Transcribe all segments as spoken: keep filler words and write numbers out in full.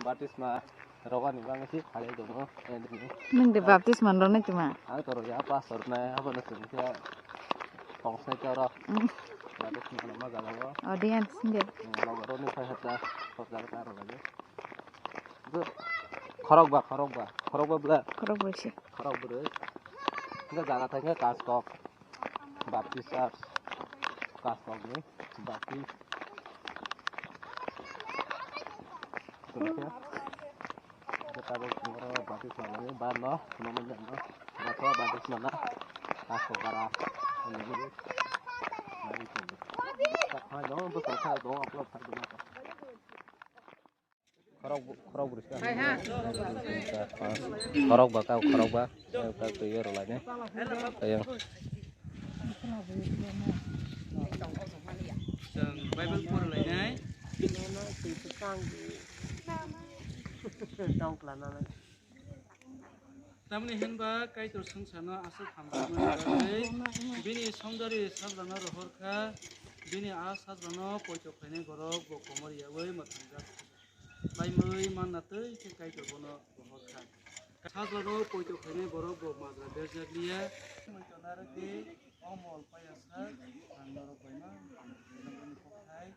Baptisma rogani bagwi se khalai tongo, eh, dini. Nwng de baptisma rwnai tuma? Ang to rwya, pastor nai, abono chwng khe tongsai toro. Mm. Baptisma rwma jaga o. Audience nge. Eh, logo roni phai hata, sok jaga ta rwlai. Khorokba, khorokba, khorokba bla. Khorokba se. Khorok bwrwi. Hingke jaga thai khe Kaskok. Baptist Church. Kaskok ni Baptist. Hingke tabuk oro Baptist manani bar no, no manjak no. Baptist mana. Kaskok bara. Hai no, bwswk kha, no, upload kha, no. Khorok bu-, khorok bwrwi se. Khorok ba kau, khorok ba. Kau twi rw lai ne. Ayang. Chwng Bible por lai nai. Tamni hinba Kaitor swngcharno aswk hamjakmani bagwi bini songdari sajlano rohor kha, bini a sajlano poito khlainai borok bo komor yaui mwthangjak. Paimwi manna twi khe Kaitor bono rohor kha. Sajlano poito khlainai borok bo majra berjak liya. Twi tongnai rwgwi o mol paiya sak ang norok bai ma ang kok thai.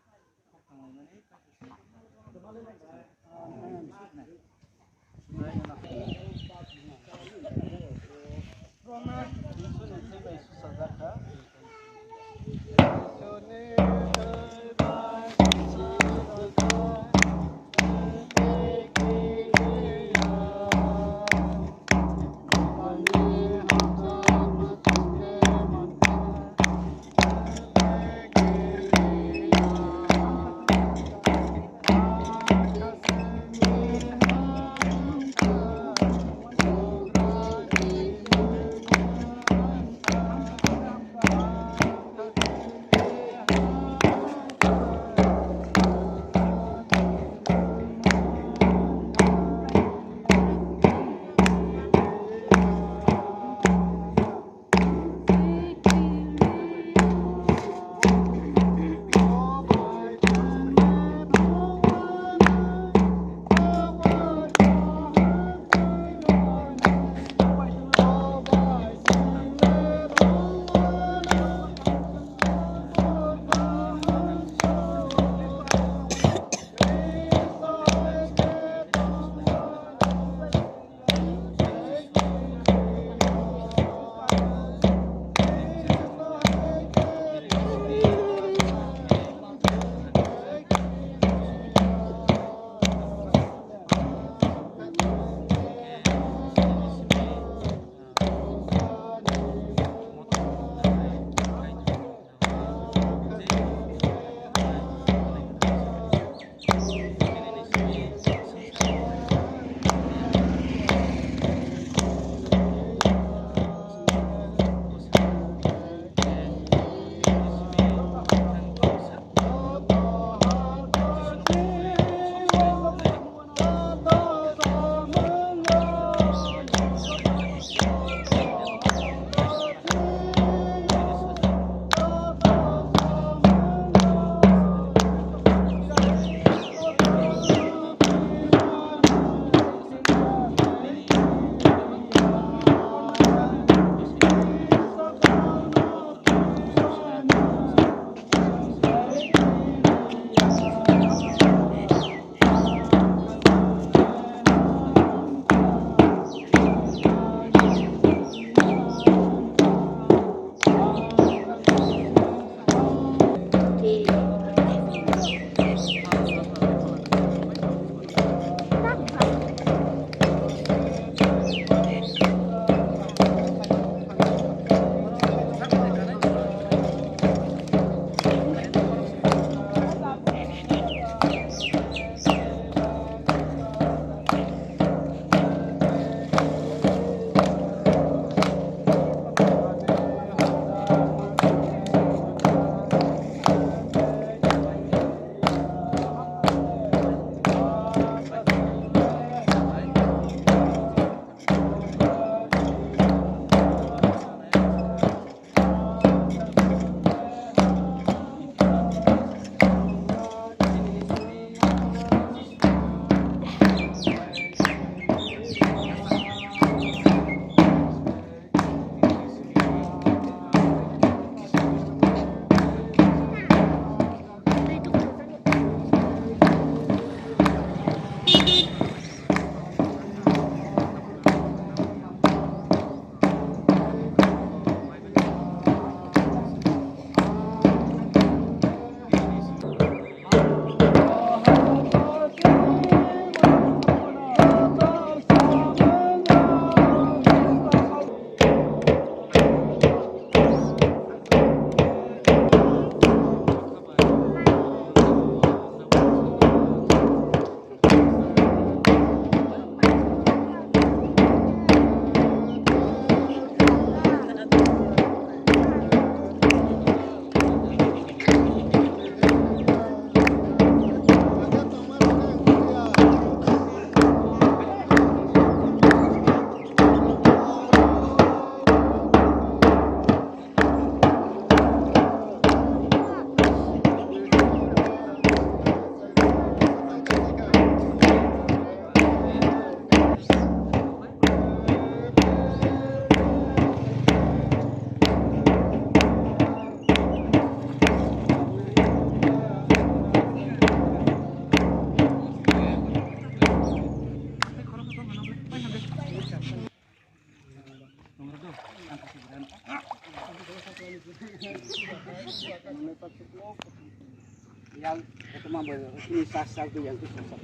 Yang, itu mah boleh. Ini sah-sah tuh yang itu sah-sah.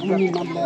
Ini nambah.